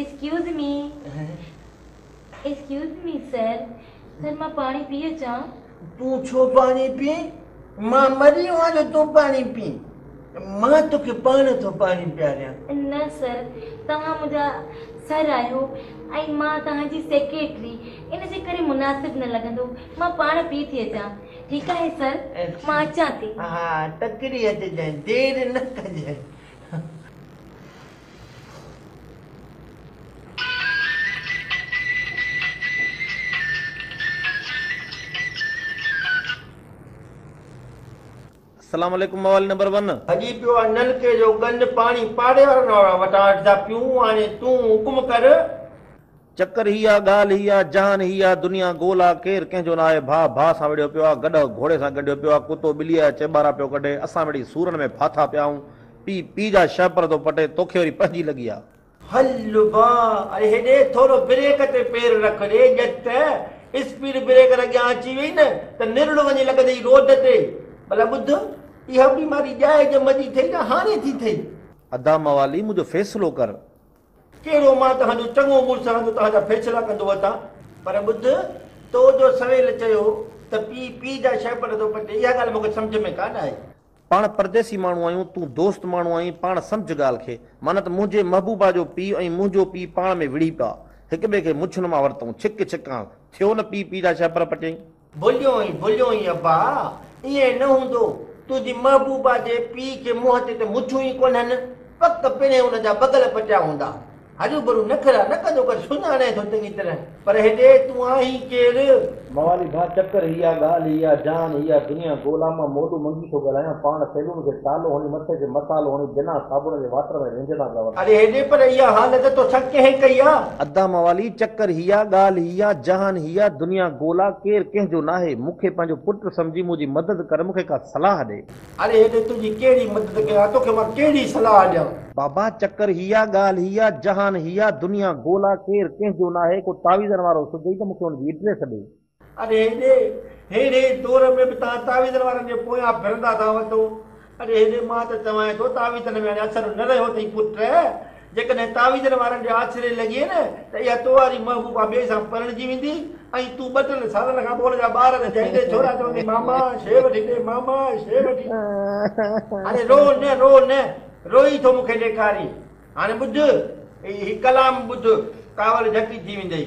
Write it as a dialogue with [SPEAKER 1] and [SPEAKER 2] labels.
[SPEAKER 1] Excuse me, excuse me sir, sir مان پاڻي P اچان.
[SPEAKER 2] تون ڇو پاڻي پين؟ مان مري ويو آهيان جو تون پاڻي پين. مان توکي پاڻ ٿو پاڻي پياريان.
[SPEAKER 1] نه سر، توهان منهنجا سر آهيو ۽ مان توهان جي سيڪريٽري، ان جي ڪري مناسب نه لڳندو. مان پاڻ پي ٿي اچان. ٺيڪ آهي سر، مان اچان ٿي.
[SPEAKER 2] ها، تڪڙي اچجانء، دير نه ڪجانء.
[SPEAKER 3] السلام عليڪم موالي نمبر ون.
[SPEAKER 2] ڀڄي پيو آ نلڪي جو ڳن پاڻي پاڙي وارن وٽان وٺندا پيون هاڻي تون حڪم ڪر.
[SPEAKER 3] چڪر هي آ ڳالهه هي آ جهان هي آ دنيا گول آ ڪير ڪنهن جو ناهي ڀاء ڀاء سان وڙهيو پيو آ گڏهه گهوڙي سان ڳنڍيو پيو آ ڪتو ٻليء جا چيٻارا پيو ڪڍي اسان وڙهي سورن ۾ ڦاٿا پيا آهون پيء پيء جا شهپر ٿو پٽي توکي وري پنهنجي لڳي آ.
[SPEAKER 2] هل ڀاء اڙي هيڏي ٿورو بريڪ تي پير رک ڙي ڄٽ اسپيڊ بريڪر اڳيان اچي وئي نه ته نرڙ وڃي لڳندئي روڊ تي ڀلا ٻڌ اها بيماري ڄائي ڄم جي ٿئي يا هاڻي ٿي ٿئي.
[SPEAKER 3] ادا موالي منهنجو فيصلو ڪر.
[SPEAKER 2] ڪهڙو مان توهان جو چڱو مڙس آهيان جو توهان جا فيصلا ڪندو وتان. پر ٻڌ، تو جو سويل چيو ته پيء پيء جا شهپر ٿو پٽي، اها ڳالهه مون کي سمجهه ۾ ڪانه آئي.
[SPEAKER 3] پاڻ پرديسي ماڻهو آهيون، تون دوست ماڻهو آهين، پاڻ سمجهه ڳالهه کي. معنيٰ ته منهنجي محبوبا جو پيء ۽ منهنجو پيء پاڻ ۾ وڙهي پيا. هڪ ٻئي کي مڇن مان ورتئون، ڇڪ ڇڪان ٿيو نه پيء پيء جا شهپر پٽيائين.
[SPEAKER 2] ڀليو ئي ڀليو ئي ابا، ائين نه هوندو، تنهنجي محبوبا جي پيء کي منهن تي ته مڇون ئي ڪونهن، پڪ پڻهين ان جا بغل پٽيا هوندا. هروڀرو نخرا نه ڪندو ڪر، سڃاڻين ٿو چڱي طرح. پر هيڏي تون آهين ڪير؟
[SPEAKER 3] موالي ڀاء چڪر هي آ، ڳالهه هي آ، جهان هي آ، دنيا گول آ، مان مولو منگي ٿو ڳالهايان، پاڻ سيلون کي تالو هڻي مٿي کي مسالو هڻي بنا صابڻ جي واٽر ۾ وهنجندا پيا وتن.
[SPEAKER 2] اڙي هيڏي پر اها حالت توسان ڪنهن ڪئي آ؟
[SPEAKER 3] ادا موالي چڪر هي آ، ڳالهه هي آ، جهان هي آ، دنيا گول آ، ڪير ڪنهن جو ناهي، مون کي پنهنجو پٽ سمجهي منهنجي مدد ڪر، مون کي ڪا صلاح ڏي.
[SPEAKER 2] اڙي هيڏي تنهنجي ڪهڙي مدد ڪيان، توکي مان ڪهڙي صلاح ڏيان؟
[SPEAKER 3] بابا چڪر هي آ، ڳالهه هي آ، جهان هي آ، دنيا گول آ، ڪير ڪنهن جو ناهي، ڪو تعويذن وارو سجهئي ته مون کي ان جي ايڊريس ڏي.
[SPEAKER 2] اڙي هيڏي، ههڙي دور ۾ به توهان تعويذن وارن جي پويان ڦرندا ٿا وتو. اڙي هيڏي مان ته چوانء ٿو تعويذن ۾ هاڻي اثر نه رهيو اٿئي پٽ. جيڪڏهن تعويذن وارن جي آسري لڳين نه ته اها تو واري محبوبا ٻئي سان پرڻجي ويندي ۽ تون ٻه ٽن سالن کان پوء ان جا ٻار نه ڄائيندين ڇورا چوندين ماما شيء وٺي ڏي ماما شيء وٺي هاڻي رو نه رو نه روئي ٿو مون کي ڏيکارين هاڻي ٻڌ هي ڪلام ٻڌ ڪاوڙ جهٽي ٿي ويندئي.